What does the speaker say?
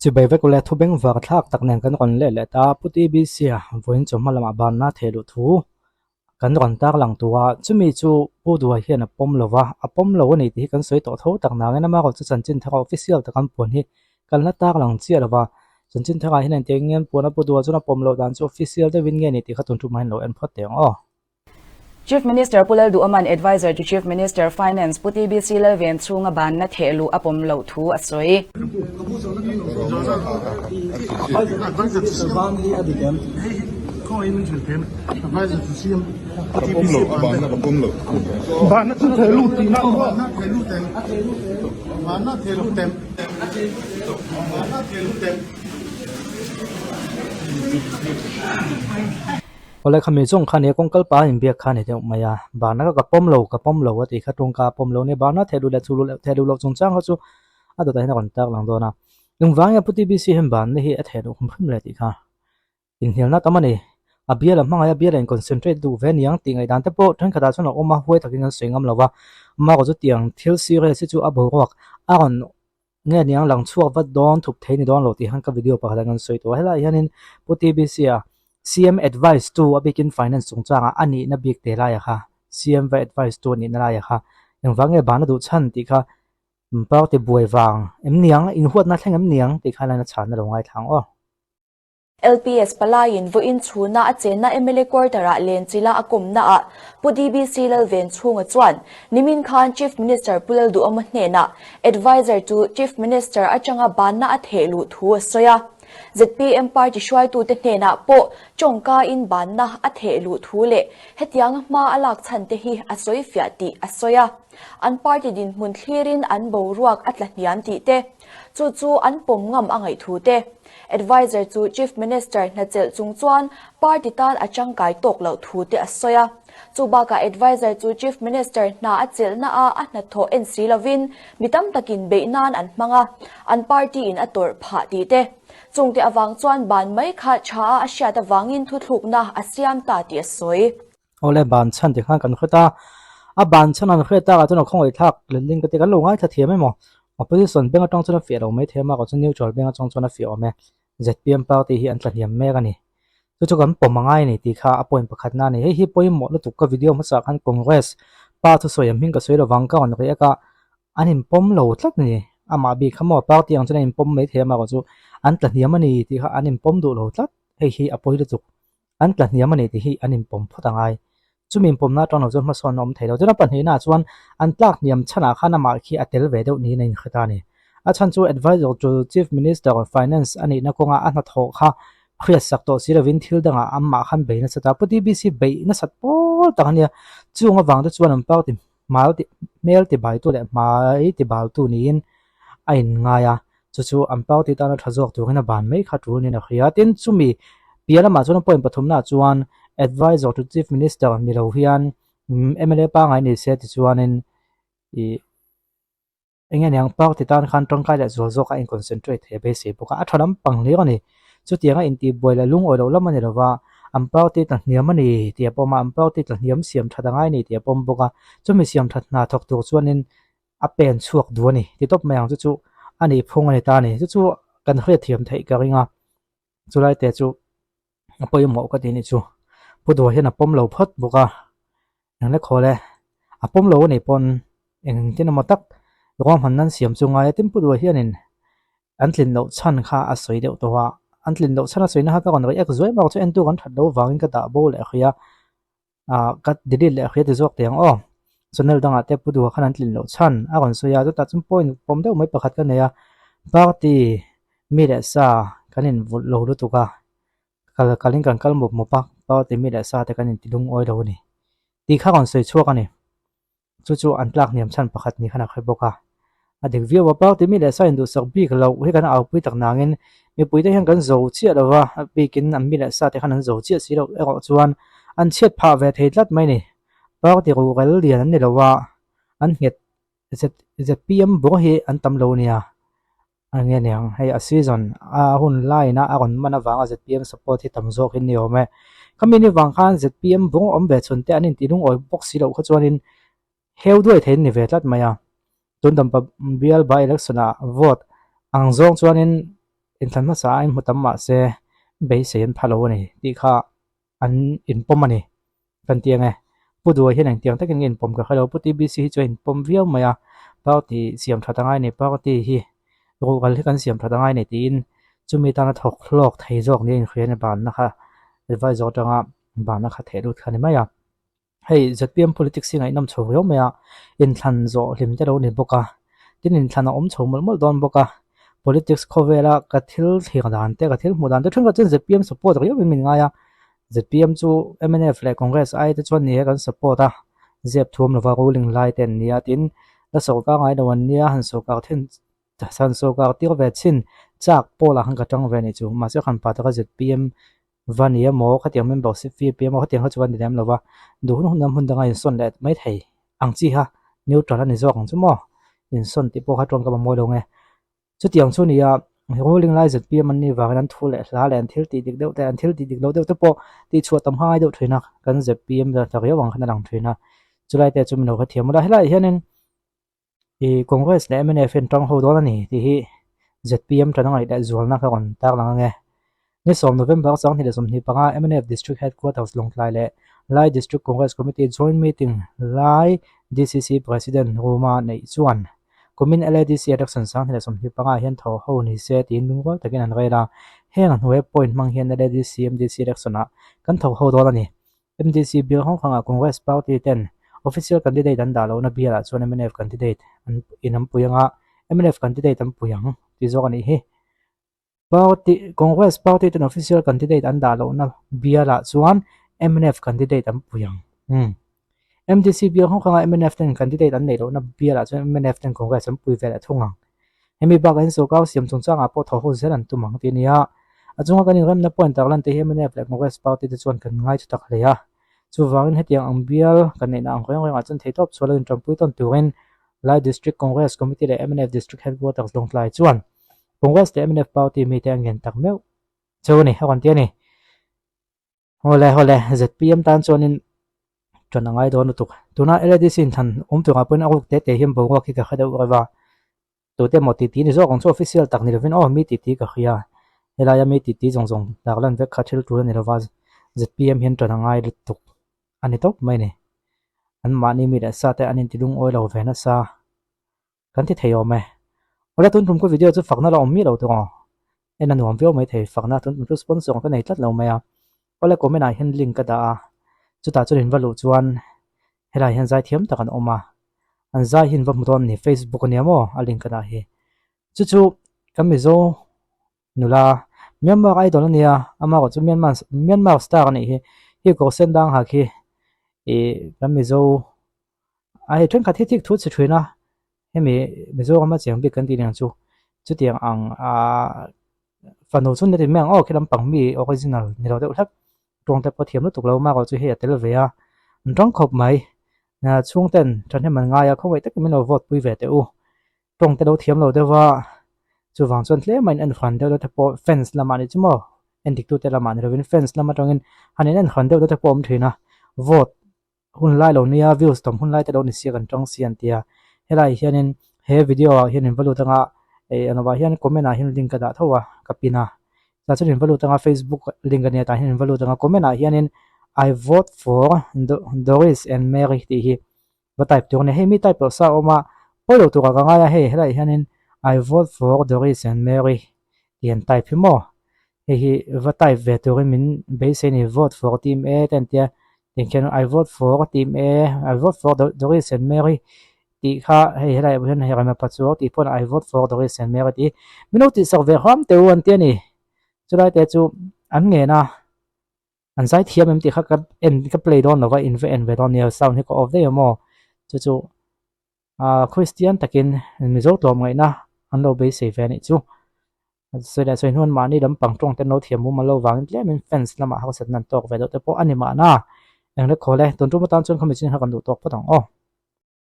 Chibai vek ule thu bengvar thlak tak nen kan rawn let leh ta Pu TBC a vawiin chawhma lamah banna theh luh thu kan rawn tarlang tur a, chumi chu Pu Duai hian a pawm lo va, a pawm lo a ni tih hi kan sawi tawh tho tak nangin amaherawh chu chanchin thara official tak an puan hi kan la tarlang chiah lo va, chanchin tharah hian engtiang nge an puan a Pu Duai chuan a pawm loh dan chu official deuhin nge ni tih kha tun tumah hian lo en phawt teh ang aw. Chief Minister Pu Lalduhawman Adviser to Chief Minister Finance Pu TBC Lalven chhunga banna theh luh a pawm loh thu a sawi. Awle khami chung khan he kawng kal pa in biak kha ni deuh mai a, Barna kha ka pawm lo, ka pawm lo a tih kha tawngka a pawm lo nia, Barna theh luh leh chu luh leh theh luh loh chungchang kha chu a dawtah hian a rawn tak lang dawn a, engvang nge Pu TBC hian Barna hi a theh luh hrim hrim le tih kha inhnialna tam a ni, a bial a hmangaih a bial a in concentrate duh ve niang tih ngaihdan te pawh thenkhatah chuan a awm a, huai takin an sawi ngam lo va, amah chu tiang thil serious hi chu a boruak a rawn Nge niang lang chhuak vat dawn thup thei ni dawn lo tih khan ka video pakhat ah kan sawi tawh a, helaiah hianin Pu TBC a CM advice tu a bikin finance chungchangah a nihna bik te laiah kha CM va advice tu a nihna laiah kha engvang nge bana duh chhan tih kha party buai vang em niang inhuatna thleng em niang tih kha line a chhanna lo ngaithla ang aw. LPS palaiin vawiin chhuna a chenna mla quarter-ah Lenchila a kawmnaah Pu DBC Lalvenchhunga chuan nimin khan Chief Minister Pu Lalduhawma hnenah Adviser chu Chief Minister atanga banna a theh luh thu a sawi a. Zpm party hruaitute hnenah pawh tawngkain banna a theh luh thu leh hetianga hma a lak chhan te hi a sawi fiah tih a sawi a. An party dinhmun thlirin an boruak a tla hniam tih te, chu chu an pawm ngam a ngaih thu te. Adviser chu Chief Minister hnachelh chung chuan party tan a tangkai tawk loh thu te a sawi a. Chu bakah Adviser chu Chief Minister hna a chelhna a a hnathawh en si lovin mi tam takin beih nan an hmang a, an party in a tawrh phah tih te. Chungte avang chuan ban mai kha tha a a hriat avangin thuthlukna a siam ta tih a sawi. Awle ban chhan ti khan kan hret a, a ban chhan an hret takah chuan a khawngaih thlak letling ka ti kan lo ngaithla thiam emaw opposition bank atang chuan a fiah lo mai thei a mahkawh chuan neutral bank atang chuan a fiah awm e zpm party hi an tla hniam mek a ni chu chu kan pawm angai a ni tih kha a point pakhat na a ni hei hi pawimawh lutuk ka video hmasa khan congress pa thusawi ang hming ka sawi lovang ka rawn riak a an inpawm lo tlat a ni amah bik kha maw party ang chuan a inpawm mai thei a mahkawh chu an tla hniam a ni tih kha an inpawm duh lo tlat hei hi a pawi lutuk. An tla hniam a ni tih hi an inpawm phawt a ngai. Chumi inpawmna atang lo chuan hmasawn a awm thei lo. Chuan a pahnihnaah chuan an tlak hniam chhanah khan amah khi a tel ve deuh niin a inhre ta a ni. A chhan chu Advisor to Chief Minister of Finance a nihna kawnga a hnathawh kha hriatsak tawh si lovin thil dangah amah khan bei nasa ta. Pu TBC beih nasat pawl tak a nia. Chung avang te chuan an party hmal ti hmel tibaitu leh hmai tibaltu niin a inngai a. Chu chu an party tana tha zawk turin a ban mai kha tul niin a hria. Tin, chumi piah lamah chuan point pathumnaah chuan Advisor to Chief Minister ni lo hian mla pangngai ni se tichuanin ih eng nge niang party tan khan tangkai leh zual zawk a in concentrate thei a beisei bawk a. A tha lampang hlir a ni. Chutianga intihbuai leh lungawi loh lam a ni lo va, an party tla hniam a ni tih a pawm a, an party tla hniam siam that a ngai a ni tih a pawm bawk a. Chumi siam that hna thawk tur chuanin a pen chhuak duh a ni ti tawp mai ang chu chu a nih phung a ni ta a ni chu chu kan hriat thiam theih ka ring a chulai te chu a pawimawh ka ti nih chu pu duh hian a pawm lo phawt bawk a eng le khawl e a pawm lo a nih pawn engtin emaw tak ruahman nan siam chu ngai a tin pu duh hianin an tlin loh chhan kha a sawi deuh tawh a an tlin loh chhan a sawi na kha ka rawn react zuai bak chu entu kan that loh vangin ka dah bo leh hria. ah ka delete leh a hria ti zawk teh ang aw channel dangah te pu duha khan an tlin loh chhan a rawn sawi a chutah chuan point pawm deuh mai pakhat ka nei a party mi leh sa kan in vulh lo lutuk a kal kalin kan kal mup mup a party mi leh sa te kan in ti lungawi lo a ni tih kha rawn sawi chhuak a ni. Chu chu an tlak hniam chhan pakhat ni khan a hre bawk a. A dik viau a, party mi leh sa induhsak bik loh hi kan aupui tak nangin mipuite hian kan zo chiah lo va, a bikin an mi leh sa te khan an zo chiah si loh erawh chuan an chhiat phah ve thei tlat mai ni. Party ruhrel lian an ni lo a, an nghet ZPM bawr hi an tam lo nia. A nge niang, hei a season a hun laina a rawn man avanga zpm support hi tam zawk in ni awm e. Khami ni vang khan zpm bung awm ve chhun te an intih lungawi bawk si loh kha chuanin heu duai thei an ni ve tlat mai a. Tun dampa bial by election ah vote ang zawng chuanin. Inthlan hmasa a inhmu tam mah se beisei an pha lo a ni tih kha an inpawm a ni. Kan ti ang e. Pu Duai hian engtiang takin nge inpawm ka hre lo. Pu TBC hi chu a inpawm viau mai a, party siam that a ngai a ni, party hi ruhral hi kan siam that a ngai a ni tiin chumi tana thawk hlawk thei zawk nia inhria a ni banna kha advisor atanga banna kha theh lut kha a ni mai a. Hei zpm politics hi ngaihnawm chho viau mai a, inthlan zawh hlim te lo ni bawk a, tin inthlan a awm chho mawlh mawlh dawn bawk a, politics khawvela ka thil thlir dan te ka thil hmuh dan te thenkhat chuan zpm support riau in min ngai a, zpm chu mnf leh congress ai te chuan ni e kan support a, zep thuam lova ruling lai te an nia tin la sawrkar ngai lo an nia han sawrkar thin han sawrkar tir ve chhin chak pawlah khan ka tang ve anih chu mahse khan pa taka zpm Va ni emaw, khatiang membership fee pe emaw khatiang kha chu a ni lem lo va, duh hun hun a hmun danga insawn leh mai thei ang chi kha neutral a ni zawk ang chu maw? Insawn tih pawh kha tawngkam a mawi lo nge. Chutiang chu nia ruling lai zpm an nih vangin an thu leh hla leh an thil tih dik deuh te, an thil tih dik loh deuh te pawh tihchhuah tam kha ngai deuh thin a, kan zpm ta riau ang khan a lang thin a, chulai te chu min lo hrethiam ula. Helaiah hianin Ih Congress leh mnf hian tang ho dawn a ni tih hi zpm tan a ngaih leh zualna ka rawn tarlang ang e. Ni sawm November 2025 mnf District Headquarters Lawngtlai leh Lai District Congress Committee Joint Meeting Lai DCC President Ruma neih chuan kumin LADC Election 2025 hian thaw ho ni se tiin lungrual takin an rel a. Heng a hnuai point hmang hian LADC MDC Election ah kan thaw ho dawn a ni. MDC bial hrang hrangah Congress party ten official candidate an dah lohna bialah chuan mnf candidate an in an pui anga, mnf candidate an pui ang tih zawk a nih hi. Party Congress party ten official candidate an dah lohna bialah chuan mnf candidate an pui ang. Umm. MDC bial hrang hrangah mnf ten candidate an neih lohna bialah chuan mnf ten Congress an pui ve leh thung ang. Hemi bakah hian sawrkar siam chungchangah pawh thaw ho zel an tum ang tih a ni a. A chunga kan inremna point tarlan te hi mnf leh Congress party te chuan kan ngai thu tak hle a. Chuvangin hetiang ang bial kan neihna ang reng rengah chuan theihtawp chhuah lo intanpui tawn turin Lai District Congress Committee leh mnf District Headquarters Lawngtlai chuan Congress leh mnf party mite an ngen tak meuh cheu a ni a rawn ti a ni. Hawle hawle, zpm tan chuanin ṭan a ngai dawn lutuk. Tuna LADC inthlan awm turah pawhin a ruk teh teh hian boruak hi ka hre deuh reuh a. Tute emaw titi ni zawk ang chu official tak ni lovin aw mi titi ka hria. Helaia mi titi zawng zawng tar lan vek kha thil tul a ni lova, zpm hian ṭan a ngai lutuk a ni tawp mai a ni. Anmahni mi leh sa te an inti lungawi lo ve nasa. Kan ti thei awm e. Awle tun tum ka video chu fakna la awm miah lo tawng aw. En a nuam viau mai thei fakna tun tum chu sponsor ka nei tlat lo mai a. Awle comment ah hian link ka dah a. Chutah chuan in va luh chuan helai hian zai thiam tak an awm a. An zai hi in va hmu dawn a ni facebook ania maw a link ka dah hi. Chu chu kan Mizo nula Myanmar idol ania amah erawh chu Myanmar Myanmar star a nih hi. Hi kawr sen dang ha khi ih kan Mizo A hei thenkhat hi thik thu chhe thin a, hemi Mizoram a cheng bik kan tih nen chu chutiang ang aaa fanu chu ni mai ang aw khi lampang mi original ni lo deuh hlek tawng te pawh thiam lutuk lo mah erawh chu hei a tel ve a, an tawng khawp mai chhungten thahnem an ngai a khawngaih takin min lo vote pui ve teh u. Tawng te lo thiam lo deuh a, chuvang chuan tlem a in en hran deuh deuh te pawh fans lamah ni chu maw en dik tute lamah ni lovin fans lam atangin han in en hran deuh deuh te pawh a awm thin a, vote hun lai lo nia views tam hun lai te lo ni sia kan tang si an tia helai hianin he video ah hian in va lut anga eh an lovah hian comment ah hian link ka dah tho a ka pin a tah chuan in va lut anga facebook link ania tah hian in va lut anga comment ah hianin I vote for Doris and Mary tih hi va type tur a ni hei mi type loh sa a awm a pawi lo turah ka ngai a hei helaiah hianin I vote for Doris and Mary tih an type hi maw hei hi va type ve turin min beisei a ni vote for team A te an tia tiang khian I vote for team A I vote for Doris and Mary tih kha hei helaiah pawh hian hei Rema Pachuau tih pawh I vote for Doris and Mary tih min lo tihsak ve hram teh u an tia ni chulai te chu an ngen a. An zai thiam em tih kha ka en ka play dawn lo va in va en ve dawn nia sound hi ka off daih a maw chu chu ah Christian takin Mizo tlawm ngaihna an lo beisei ve a nih chu sawi leh sawi hnuan mahni lampang tawng te an lo thiam mum a lo vangin tlemin fans lamah harsatna an tawk ve deuh te pawh a ni mahna engle khawl e tun tum atan chuan khami chin kha kan duh tawk phawt ang aw.